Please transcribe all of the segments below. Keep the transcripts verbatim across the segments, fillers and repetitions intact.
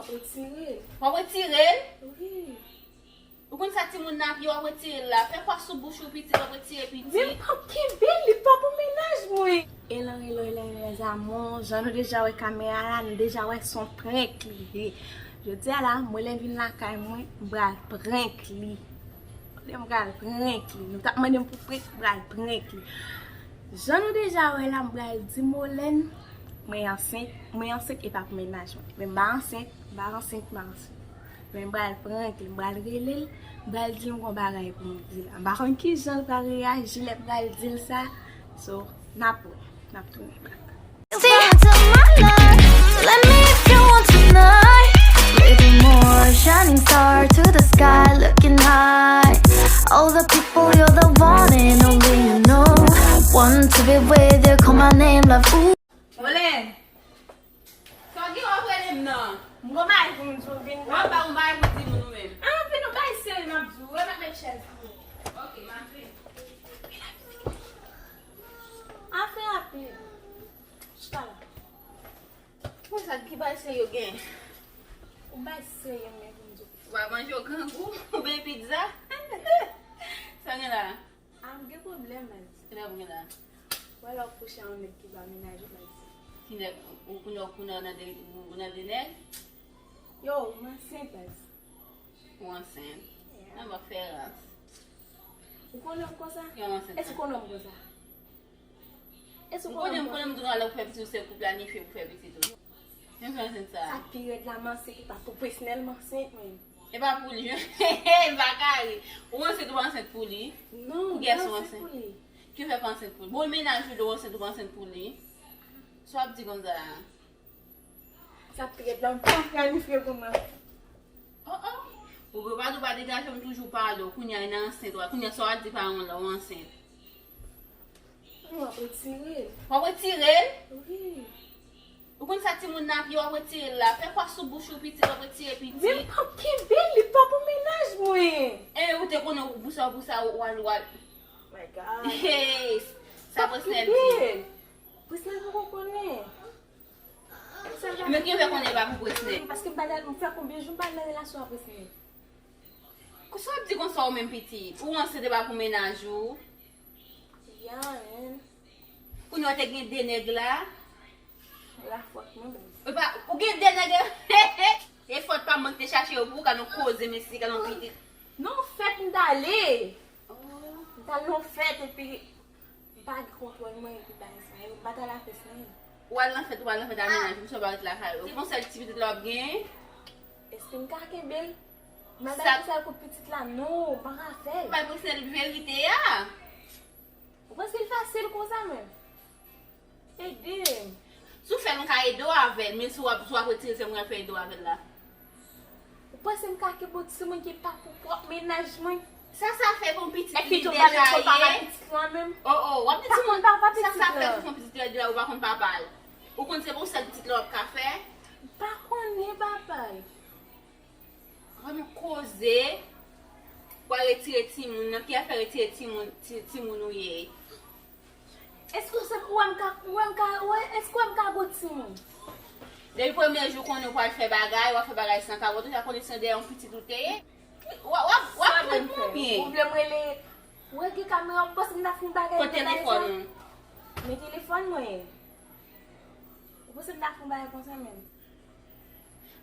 Retire l. W ap retire l? Wi. Ou konn sa timoun nan ap ye, w ap retire l la. Fè kwa sou bouch ou, pitit, w ap retire pitit. Men m p ap kenbe l, li pa pou mennaj mwen. Hello, hello, hello, les amours. Jan nou deja wè kamera la, nou deja wè se yon prank li ye. Jodi a la, mwen lè m vin lakay mwen, m pral prank li. Kote m pral prank li? Nou t ap mande m pou prank, m pral prank li. Jan nou deja wè la, m pral di Molène, mwen ansent, mwen ansent e pa pou mennaj mwen. Men m pa ansent, m pa ansent, m pa ansent. Men m pral prank li, m pral rele l, m pral di l m gon bagay pou m di l. M pa konn kijan l pral reyaji lè m pral di l sa. So, n ap wè, n ap tounen back. Stay into my life. Let me if you want tonight. Baby, more shining star to the sky, looking high. All the people, you're the one and only, you know. Want to be with you, call my name, love. Ooh. Molène, sa w gen w ap rele m nan? M gon bagay pou m di w, vin. W ap ba m bagay pou di moun ou menm? Ah, vin, yon bagay serye m ap di w, wè m ap met chèz pou ou. Ok, m ap vin. Afè rapid. Chita la. Mwen sa ki bagay serye w gen? Yon bagay serye m gen pou m di w. Ou pa manje w grangou, oubyen pizza? Sa w gen la? Ah, m gen pwoblèm, baz. Kilè pou gen la? Wè lè w kouche a yon nèg ki pa mennaj ou, baz. Ki nèg? Ou kounye a, ou kounye a nan de, ou nan de nèg? Yo, m ansent, baz. Ou ansent? Yeah. Nan, m ap fè rans. Ou konnen m konsa? Ki ansent? Èske ou konnen m konsa? Èske ou konnen m, konnen m di w lè ou fè pitit ou se pou planifye pou fè pitit ou. Men fè ansent sa. Sa k pi rèd la, m ansent, e pa pou Presnel m ansent, mwen. E pa pou li. M pa ka ri. Ou ansent, ou pa ansent pou li? Non, m pa ansent pou li. Pou kiyès ou ansent? Ki fè pa ansent pou li? Bon, mennaj ou di w ansent, ou pa ansent pou li? Sa w ap di konsa a? Sa pi rèd la, m pa planifye pou mwen. Oh, oh. Ou pa di w pa degaje, m toujou pale w. Kounye a, nan ansent, w a, kounye a, sa w ap di paran w la, w ansent. W ap retire l. W ap retire l? Wi. Ou konn sa timoun nan ap ye, w ap retire l la. Fè kwa sou bouch ou, pitit, w ap retire pitit. Men m p ap kenbe l, li pa pou mennaj mwen. E ou te konnen pou sa, pou sa, w al, w al. My God. Hey, sa Presnel di. Presnel poko konnen. Men ki fè konnen pa pou Presnel? Paske m pa nan, m fè konbyen jou m pa nan relasyon ak Presnel? Sa w ap di konsa ou menm pitit? Ou ansent e pa pou mennaj ou? Ya, en. Kounye a w te gen de nèg la? La fòt mwen menm. Epa, ou gen de nèg la? E fòt pa mwen ki te chache yo pou ou, ka nan koze, mesye, ka nan pitit. Non, fèt m t ale. Oh. M t al nan fèt epi M pa gen kontwòl mwen epi bagay sa yo, m pa t al a fès anyen. Ou al nan fèt, ou al nan fèt a mennaj ou, sa w pa ret lakay ou. Bon, sèl ti pitit la w ap genyen? Èske m ka kenbe l? Mwen bay Presnel kout pitit la, non, m pa ka fè l. Bay Presnel verite a. Ou panse l fasil konsa menm? Ede m. Si w fè l, m ka ede w avè l, men si w ap, si w ap retire, se mwen k ap fè ede w avè l la. Ou panse m ka kenbe yon timoun ki pa pou pwòp mennaj mwen? Sa sa fè pou yon pitit li deja ye? Èske ou pa konn papa pitit lan menm? Oh, oh, w ap di timoun, sa sa fè pou yon pitit li deja, ou pa konn papa l? Ou konn se pou sèl pitit la w ap ka fè? M pa konnen papa l. An nou koze. W al retire timoun nan, ki afè retire timoun, ti, timoun ou ye? Èske w se, ou wè m ka, ou wè m ka, ou wè, èske w wè m ka gon timoun? Depi premye jou konnen w pral fè bagay, w ap fè bagay san kawòt, ou deja konnen se dèyè yon pitit ou te ye. W ap, w ap, w ap pran konbyen? Ou vle m rele, ou rele kamera, ou panse m ta fè yon bagay konsa? Kot telefòn ou? Men telefòn mwen. Ou panse m ta fè yon bagay konsa menm?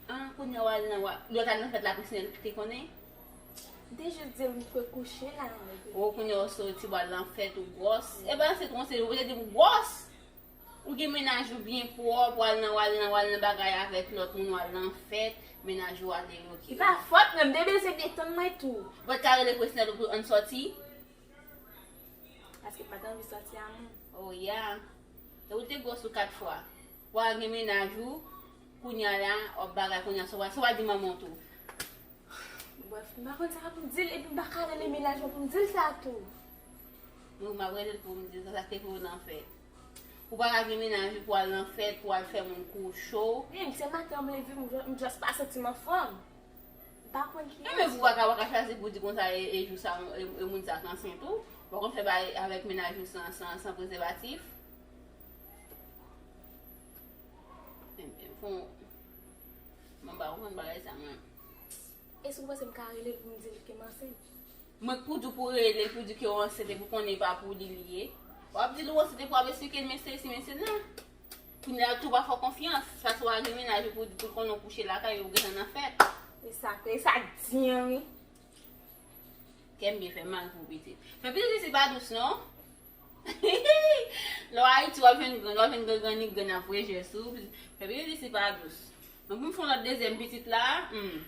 Ah, kounye a w al nan, w a, lè w t al nan fèt la, Presnel te konnen? M te jis di l m te kouche la. O, kounye a w soti, w al nan fèt, ou gwòs. E pa se twonse, ou vle di m gwòs? Ou gen mennaj ou byen pwòp, w al nan, w al nan, w al nan bagay avèk lòt moun, w al nan fèt, mennaj ou ale, ok. E pa fòt mwen, m te bezwen detann mwen tou. Ou pa t ka rele Presnel pou ann sòti? Paske m pa t anvi sòti a moun. Oh, ya. Ou te gwòs ou kat fwa. W a gen mennaj ou, kounye a la, w ap bagay kounye a, sa w a, sa w a di manman w tou? Brèf, m pa konn sa pou m di l, epi m pa ka rele mennaj mwen pou m di l sa tou. Mwen, m ap rele l pou m di l sa, sa k te fè w nan fèt. Ou pa ka gen mennaj ou pou al nan fèt, pou al fè moun kou cho. Wi, m se maten m leve, m, m just pa santi m anfòm. M pa konn kiyès. Enben, pou w pa ka, w pa ka chwazi pou w di konsa, e, e jou sa, e, e moun sa k ansent ou. W pa konn fè bagay avèk mennaj ou san, san, san prezèvatif. Enben, fon, mwen ba w Bagay sa, mwen. Èske w panse m ka rele l pou m di l ke m ansent? Mwen k pou di w pou rele l pou di ke w ansent epi w konnen e pa pou li li ye. W ap di l ou ansent epi w ap eksplike l men sesi, men sela. Kounye a tou pa fè w konfyans. Paske w al gen mennaj ou pou, pou l konnen w kouche lakay ou gentan nan fèt. E sa, e sa di an wi. Kè m byen fè mal pou pitit. Men pitit isi pa dous non. Lè w Ayiti, w ap jwenn grann, w ap jwenn grann, grann, grann ap voye je sou. Fè pitit isi pa dous. Men pou m fè yon lòt dezyèm pitit la, hmm.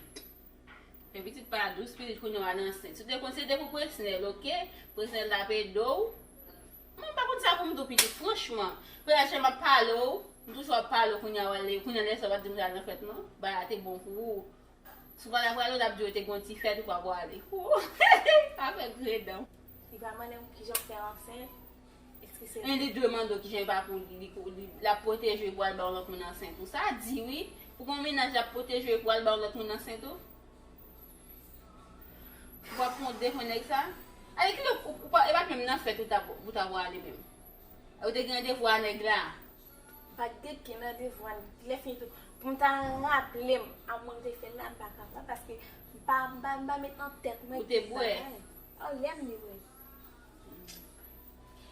Fè pitit pa dous, pitit kounye a w al ansent. Si w te konn se te pou Presnel, oke? Presnel t ap ede w. Mwen pa konn sa pou m di w pitit, franchman. Premye jan m ap pale w, m toujou ap pale w kounye a w ale, kounye a lè sa w ap di m sa nan fèt non. Bagay la te bon pou ou. Si w pa ta prale, w t ap di w te gen yon ti fèt ou pa prale. Avèk gredan. Li pa mande m kijan m fè ansent. Èske se... Men li dwe mande w kijan e pa pou li, li, li, l ap pwoteje w pou al ba yon lòt moun ansent. Ou sa di wi. Pou gen yon mennaj l ap pwoteje w pou al ba yon lòt moun ansent ou? Ou pa pran devan nèg sa? Ale kilè ou, ou pa, e pa t menm nan fèt ou ta, ou ta prale menm. Ou te gen randevou a nèg la. M pa t gen ken randevou a, lè fini tou. Pou m ta raple m, a mwen m te fè l la, m pa kapab, paske m pa, m pa, m pa met nan tèt mwen ki bagay. Ou te bwè? Anlè m li bwè.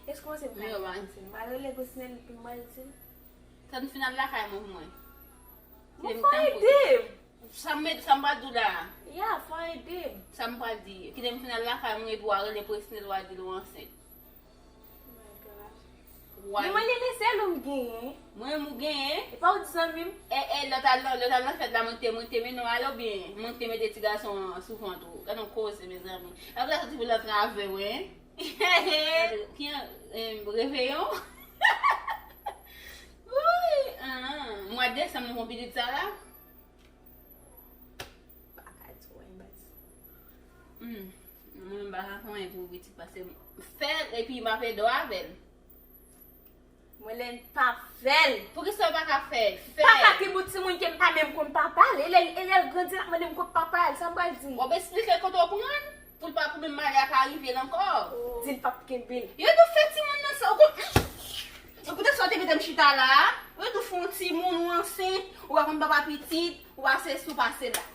Èske w panse m ka rele Presnel? M al rele Presnel epi m al di l? Tann fin al lakay mwen pou mwen. Bon, fò ede m. Sa m met, sa m pral di w la a? Ya, fò ede m. Sa m pral di? Kite m fin al lakay mwen epi w a rele Presnel, w a di l ou ansent. Oh my God. Men mwen li se sèl ou m genyen. Mwen menm ou genyen? E pa ou di zanmi m? E, e, lè w t al nan, lè w t al nan fèt la, mwen te, mwen te mennen w ale oubyen mwen te mete ti gason an sou vant ou? Gad yon koze, mezanmi. Apre sa soti pou l antre avè w, en? Ki an, em, reveyon? Wi, ah, mwa desanm nou pran pitit sa la? Pa ka di w anyen baz. Hmm. Mwen menm pa ka fè anyen pou pitit pase m fè l epi m ap ede w avè l. Mwen lè n pa fè l. Poukisa w pa ka fè l? Fè l. Papa ki bout timoun ke m pa menm konn papa l. E lè, e lè l grandi l ap mande m kot papa l. Sa m pral di? W ap eksplike kote w pran l pou l pa, pou menm malè a pa rive l ankò. Di l p ap kenbe l. Yo tou fè timoun nan sa. Ou kon-, ou koute sa w te mete m chita la a? Yo tou fè yon timoun ou ansent, ou pa konn papa pitit, ou pa sesi, ou pa sela.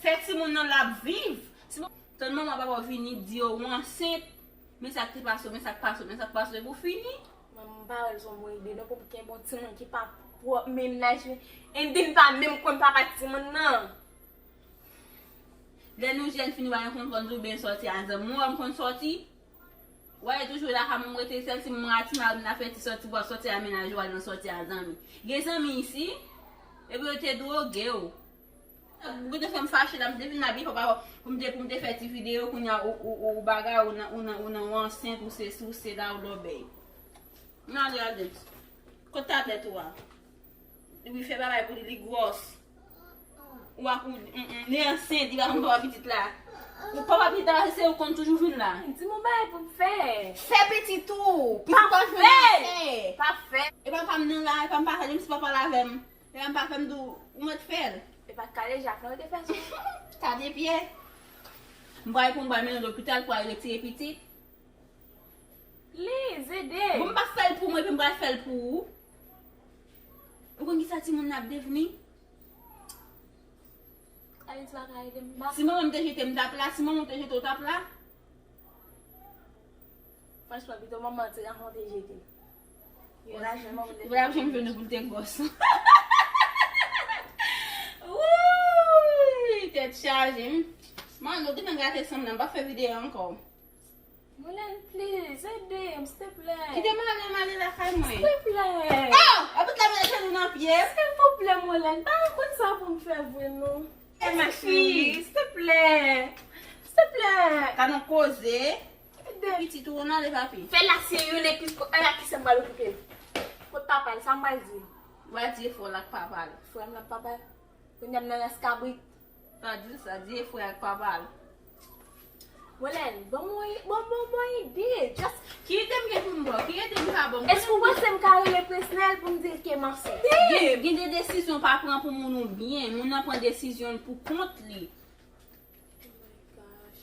Fè timoun nan l ap viv. Timoun Tann manman papa w vini di yo ou ansent, men sa k te pase w, men sa k pase w, men sa k pase w, epi w fini. Mwen, m pa wè l se yon bon ide non pou m kenbe yon timoun ki pa pwòp mennaj li, and then pa menm konn papa timoun nan. Lè nou jèn fi nou pa gen kontwòl nou byen sòti a zanmi. Mwen wè m konn sòti. Wè toujou lakay mwen m rete sèl si m ra ti mari m nan fè ti sòti pou w ap sòti a mennaj ou al nan sòti a zanmi. Gen zanmi isi, epi yo te dwoge w. Ou te fè m fache la, m te vin la byen fò pa pou m te, pou m te fè ti videyo, kounye a ou, ou, ou bagay, ou nan, ou nan, ou nan, ou ansent, ou sesi, ou sela, ou lòbèy. Nan ale al dèt. Kot tablèt ou a? Li fè bagay pou li, li gwòs. Ou ak ou, mm, mm, li ansent, li pa konn papa pitit la. Ou papa pitit la, se ou konn toujou vin la. Di m yon bagay pou m fè. Fè pitit ou. Pitit pa fè. Pa fè. E papa m nan la, e pa m pa fè, menm si papa l avè m. Lè m pa fè m di w, ou mèt fè l. E pa kale jak non, yo te fè sou. Kade pye. M pral pou m pral mennen w lopital pou al retire pitit. Please, ede. Bon, m pa fè l pou mwen, epi m pral fè l pou ou. Ou konn kisa timoun nan ap devni? Kale di pa ka ede m. Si manman m te jete m, m t ap la. Si manman w te jete w, t ap la. Franchman, pito manman ti gason te jete l. Yo la jwenn manman te. Yo la jwenn jwenn pou l te gwòs. Wouy, tèt chaje, wi. Man, nou gentan gate san m nan, m pa fè videyo ankò. Moulèn, please, ede m, silteplè. Kite m ale, m ale lakay mwen. Silteplè. Oh! Epi la, mete nou nan pye. Silvouplè, Moulèn, pa konn sa pou m fè vre, non. E ma chérie, silteplè. Silteplè. Ka nou koze. Pitit ou, n ale, papi. Fè la, se yon epi, ala ki sa m pral okipe l. Kot papa l, sa m pral di? Ou pral di e frè w l ak papa l. Frè m l ak papa l. Kounye a m nan rès kabrit. Pa di l sa, di e frè ak papa l. Moulèn, ban m yon, ban m, ban m yon ide. Just. Ki ide m gen pou m ba w? Ki ide m ka ba w? Èske w panse m ka rele Presnel pou m di l ke m ansent? Gen, gen de desizyon pa pran pou moun ou byen. Moun nan pran desizyon l pou kont li. Oh my gosh.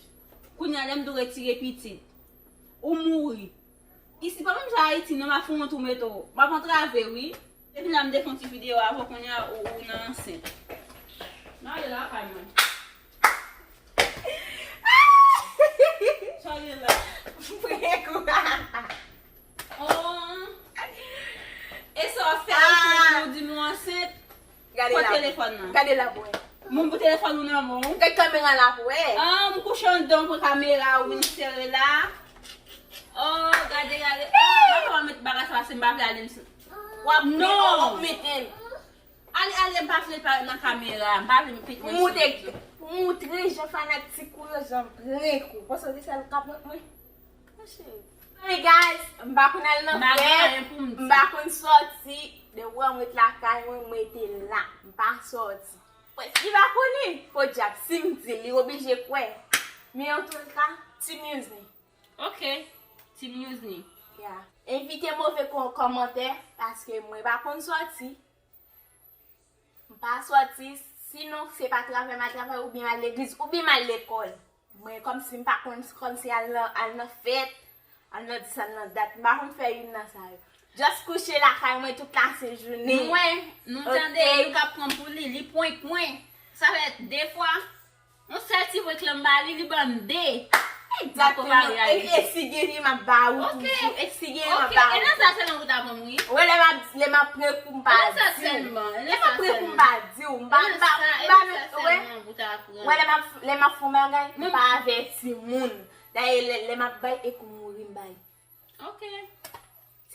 Kounye a, lè m di w retire pitit, ou mouri. Isi pa menm jan Ayiti, non, m ap fè yon tou mete w. M ap antrave, wi. Depi la, m te fè yon ti videyo avè w, kounye a, ou, ou nan ansent. M ale la. Gade la pou wè. Moun pou telefòn ou nan men w. Gade kamera la pou wè. Ah, m kouche anndan, pran kamera ou vin sere la. Oh, gade, gade. Ah, pa met bagay sa, se m pa vle ale m. W ap met, w ap mete l. Ale, ale, m pa vle parèt nan kamera. M pa vle m pete. Pou moutre, pou moutre jan fanatik ou yo, jan prank ou. Panse se sèl k ap prank mwen? Hey guys, m pa konn al nan fèt, m pa konn sòti. Depi w wè m ret lakay mwen, m rete la. M pa sòti. Pwès li pa konnen. Podyab, si m di l, li oblije kwè. Men antouka, Team Yuzny. Ok, Team Yuzny. Yeah. Evite move kò-, kòmantè, paske mwen pa konn sòti. M pa sòti, sinon se pa travay m al travay, oubyen m al legliz, oubyen m al lekòl. Mwen kòmsi m pa konn, kòmsi al nan, al nan fèt, al nan dis, al nan dat, m pa konn fè youn nan sa yo. Just kouche lakay mwen tout lasent jounen. Mwen, nou tande, nou ka pran pou li, li prank mwen. Sa fè de fwa, yon sèl ti prank lan m ba li, li ban m de. Egzakteman. E, e si genyen m ap ba ou toujou. E si genyen m ap ba ou. E nan sa sèlman ou ta pran m, wi. Wè, lè m ap, lè m ap prank ou, m pa di w. Lè m ap prank ou, m pa di w. M pa, m pa, m pa, wè. Wè, lè m ap, lè m ap fè yon bagay, m pa avèti moun. Dayè, lè, lè m ap bay, e kou mouri m bay. Ok.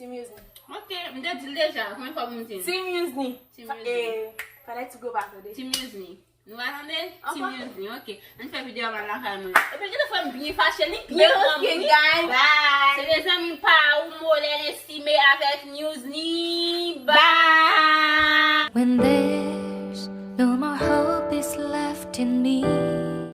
Team Yuzny. Ok, m te di l deja, konbyen fwa pou m di l? Team Yuzny. Team Yuzny. E, fanatik yo pa tande. Team Yuzny. Nou pa tande? Team Yuzny, ok. Ann fè videyo a mal lakay mwen. Epi, gade frè m byen fache, li byen granmoun. Ok, guys. Bye. Se te zanmi pa ou, Molène Estimé avèk Yuzny. Bye. When there's no more hope is left in me.